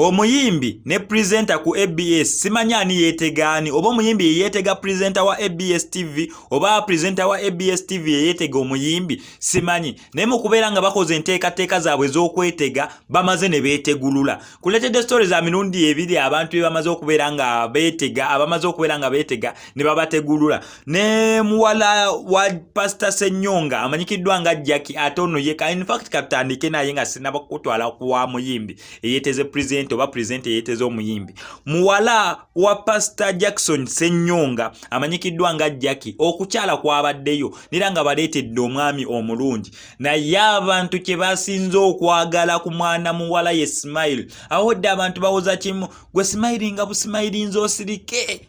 Omuyimbi ne presenter ku ABS, simanyi ani yeetega ani, oba omuyimbi yeyeetega presenter wa ABS TV oba presenter wa ABS TV yeyeetega omuyimbi, simanyi. Naye mu kubeera nga bakoze enteekateeka zaabwe ez'okwetega, bamaze ne beetegulula. Kuleetedde story za mirundi ebiri, abantu be bamaze okubeera nga beetega, abamaze okubeera nga beetega ne babategulula. Ne muwala wa Pasita Senyonga amanyikiddwa nga Jackie, ate ono ye, in fact katutandike naye nga sinaba kutwala kuwa muyimbi eyeteze presenter oba presenter eyeteze omuyimbi. Muwala wa Pasita Jackson Senyonga amanyikiddwa nga Jackie, okukyala kwabaddeyo nera nga baleetedde omwami omulungi, naye abantu kye basinze okwagala ku mwana muwala ye smile. Awo dde abantu bawoza kimu: gwe smilinga busmilinze osirike,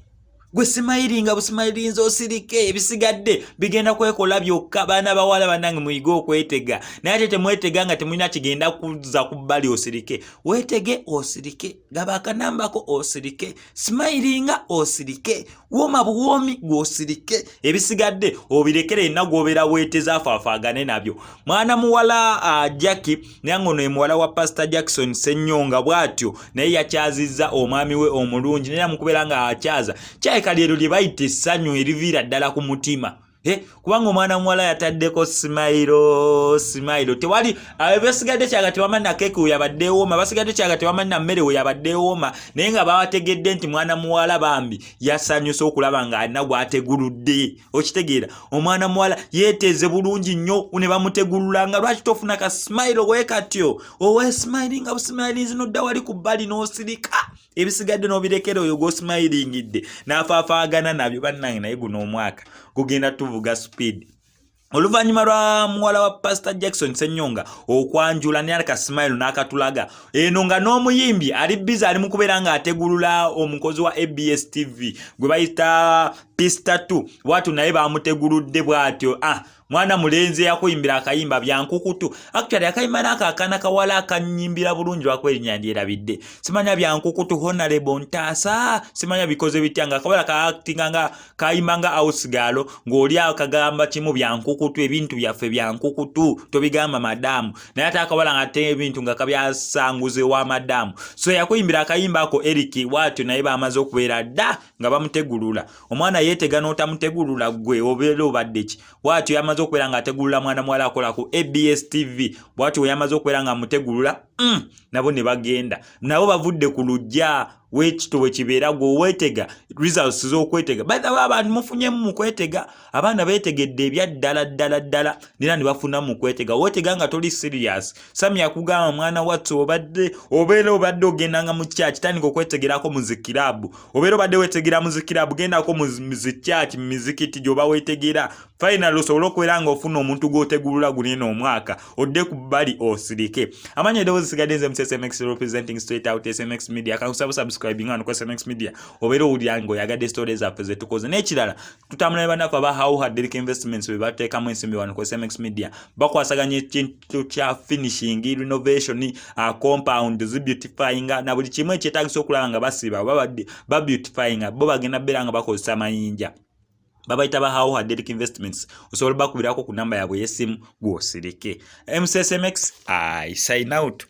gwe smilinga busmilinze osirike, ebisigadde bigenda kwekola byokka. Baana bawala bannange, muyige okwetega, naye ate temwetega nga temulina kigenda kuzza ku bbali. Osirike, weetege osirike, gaba akanambako osirike, smilinga osirike, wooma buwoomi gw'osirike, ebisigadde obirekere yenna gw'obeera weeteze afaafaagane nabyo. Mwana muwala Jackie, naye nga ono ye muwala wa Pastor Jackson Senyonga, bw'atyo naye yakyazizza omwami we omulungi, naye mukubeera nga akyaza kyayika lyero lye bayita essanyu eriviira ddala ku mutima. Kubanga omwana muwala yataddeko smile, smile tewali. Basigadde kyaga tebamanyi na keeki we yabadde ewooma, basigadde kyaga tebamanyi na mmere we yabadde ewooma, naye nga babategedde nti mwana muwala bambi yasanyuse okulaba nga alina gwateguludde. Okitegeera, omwana muwala yeeteeze bulungi nnyo ne bamutegulula. Nga lwaki tofuna ka smile we katyo, owesmilinga busmilinzi, nodda wali ku bbali n'osirika, ebisigadde n'obirekera oyo gw'osmilingidde n'afaafaagana nabyo? Bannange, naye guno omwaka gugenda tuvuga speed. Oluvannyuma lwa muwala wa Pastor Jackson Senyonga okwanjula ne ka smile n'akatulaga eno, nga n'omuyimbi ali busy, ali mu kubeera ng'ategulula omukozi wa ABS TV gwe bayita Pista 2, bwatyo naye bamuteguludde bw'atyo. Ah, mwana mulenzi eyakuyimbira akayimba Byankukutu, actually akayimba naako akaana kawala akanyimbira bulungi, lwakuba erinnya ndyerabidde, simanya Byankukutu, Honorable Ntaasa, simanya bikoze bitya, nga akawala kaactinga nga kayimba nga house girl, ng'oli akagamba kimu, "Byankukutu, ebintu byaffe byankukutu, tobigamba madaamu." Naye ate akawala nga ate ebintu nga kabyasanguze wa madaamu. So yakuyimbira akayimba ako Eric, bwatyo naye bamaze okubeera dda nga bamutegulula. Omwana yeetega n'otamutegulula, gwe obeera obadde ki? Bwatyo yamaze okubeera ng'ategulula mwana muwala akola ku ABS TV. Bwatyo we yamaze okubeera nga amutegulula, nabo ne bagenda, nabo bavudde ku lujja wekito bwe kibeera. Gwe weetega, results z'okwetega. By the way, abantu mufunyemu mu kwetega, abaana beetegedde ebya ddala ddala ddala, nera ne bafuna mu kwetega. Weetega nga toli serious. Sami akugamba, mwana wattu, obadde obeera obadde ogendanga mu church, tandika okwetegerako mu zikirabu. Obeera obadde weetegera mu zikirabu, gendako mu zi church, mu mizikiti gy'oba weetegera. Final osobole okubeera nga ofuna omuntu gw'otegulula gunene omwaka, odde ku bbali osirike. Amanya eddoboozi sigadde nze MCSMX, representing straight out SMX Media. Kankusaba subscribing wano ku SMX Media, obeera owulira ng'oyagadde story zaffe zetukoze. N'ekirala, tutambula ne bannaffe aba Hauha Derek Investments, be bateekamu ensimbi wano ku SMX Media. Bakwasaganya ekintu kya finishing, renovation, compound zibeautifyinga na buli kimu ekyetaagisa okulaba nga basiba oba babeautifyinga. Bo bagenda beera nga bakozesa mayinja. Babayita ba Hauha Derek Investments. Osobola bakubirako ku namba yaabwe y'essimu, gw'osirike. MCSMX, I sign out.